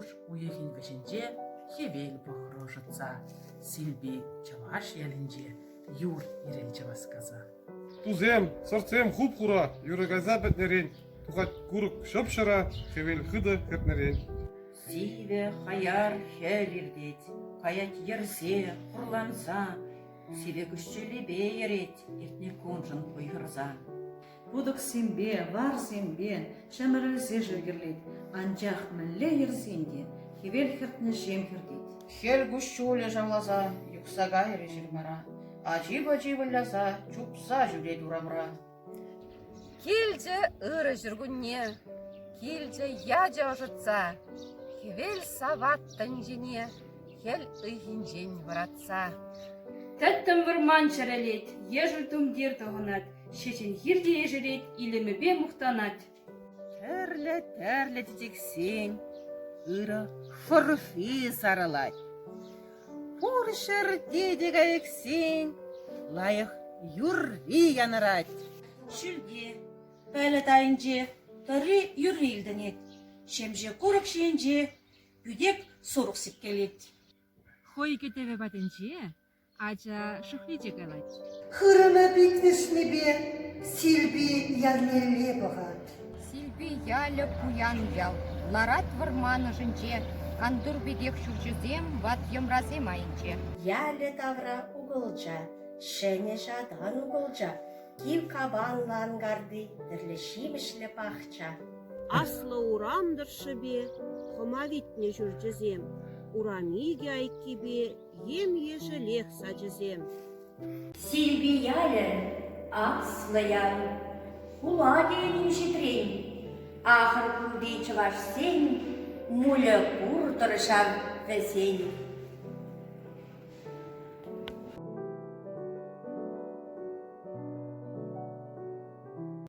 Пуш уйӑхӗн вӗҫӗнче хӗвел пӑхрӗ ӑшӑтса, Силпи чӑваш ялӗнче юр ирӗлчӗ васкаса. Тусем, сӑртсем хуп-хура, юрӑ кайса пӗтнӗрен, тухать курӑк ҫӑп-ҫӑра, хӗвел хытӑ хӗртнӗрен. Сивӗ, хаяр хӗл иртет, каять йӗрсе, хурланса, сивӗ куҫҫулӗпе йӗрет иртнӗ куншӑн хуйхӑрса. Путӑксемпе, варсемпе ҫӗмӗрӗлсе шыв кӗрлет, анчах мӗнле йӗрсен те хӗвел хӗртнӗҫем хӗртет. Хӗл куҫҫулӗ шавласа юхса кайрӗ ҫырмара, ачи-пӑчи выляса чупса ҫӳрет урамра. Килчӗ ырӑ ҫуркунне, килчӗ ячӗ ӑшӑтса, хӗвел савать тӗнчене хӗл ыйхинчен вӑратса. Тӗттӗм вӑрман чӗрӗлет, ешӗл тумтир тӑхӑнать, ҫеҫен хир те ешерет, илемӗпе мухтанать. Тӗрлӗ-тӗрлӗ чечексен ырӑ шӑрши сарӑлать. Пур ҫӗрте те кайӑксен лайӑх юрри янӑрать. Ҫӳлте, пӗлӗт айӗнче тӑрри юрри илтӗнет, ҫемҫе курӑк ҫийӗнче пӳтек сурӑх сиккелет. Хӑй кӗтӗвӗ патӗнче ача шӑхличӗ калать. Хырӑмӗ пит вӗҫнипе Силпи ялнелле пӑхать. Силпи ялӗ пуян ял. Ларать вӑрман ӑшӗнче, кантур пекех ҫурчӗсем ват йӑмрасем айӗнче. Ялӗ тавра укӑлча, ҫӗнӗ ҫатан укӑлча, кив капанлӑ анкарти, тӗрлӗ ҫимӗҫлӗ пахча. Аслӑ урам тӑршшӗпе хӑма витнӗ ҫурчӗсем, урам икӗ айккипе ем-ешӗлех сачӗсем. Силпи ялӗ аслӑ ял, хула тейӗн инҫетрен. Ахӑр кунти чӑвашсен мулӗ пур-тӑр ҫав вӗсен.